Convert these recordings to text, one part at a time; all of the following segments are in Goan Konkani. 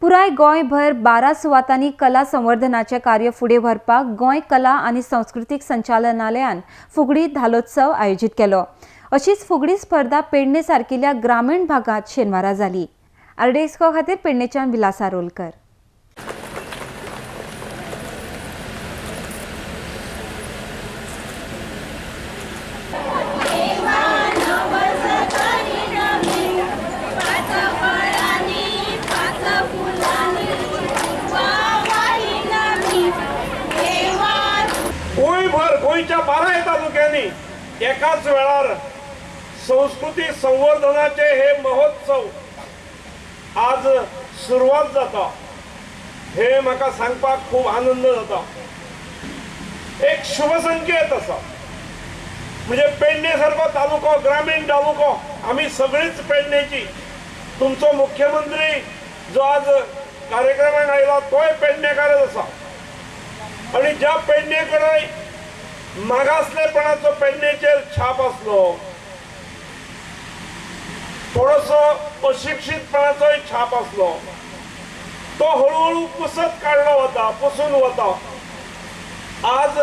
पुराय गोंयभर 12 सुवातांनी कला संवर्धनाचे कार्य फुडें व्हरपाक गोंय कला आनी सांस्कृतीक संचालनालयान फुगडी धालोत्सव आयोजीत केलो. अशीच फुगडी स्पर्धा पेडणे सारकिल्ल्या ग्रामीण भागात शेनवारा जाली. आरडीएक्स खातीर पेडणेच्यान विलास आरोलकर. गोंयभर गोंयच्या 12 तालुक्यांनी एकाच वेळार संस्कृती संवर्धनाचे हे महोत्सव आज सुरवात जाता हे म्हाका सांगपाक खूब आनंद जाता. एक शुभसंकेत आसा. म्हणजे पेडणे सारको तालुको, ग्रामीण तालुको, आमी सगळीच पेडणेची. तुमचो मुख्यमंत्री जो आज कार्यक्रमाक आयला तोय पेडणेकारच आसा. आणि ज्या पेडणे कडेन मागासलेपणाचो पेडणेचेर छाप आसलो, थोडोसो अशिक्षीतपणाचोय छाप आसलो, तो हळूहळू पुसत काडलो वता, पुसून वता. आज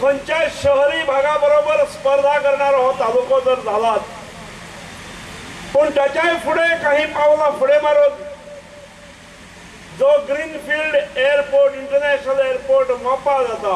खंयच्याय शहरी भागा बरोबर स्पर्धा करणारो हो तालुको जर झालात, पूण त्याच्याय फुडें काही पावलां फुडें मारून जो greenfield airport, international airport Mopa जाता.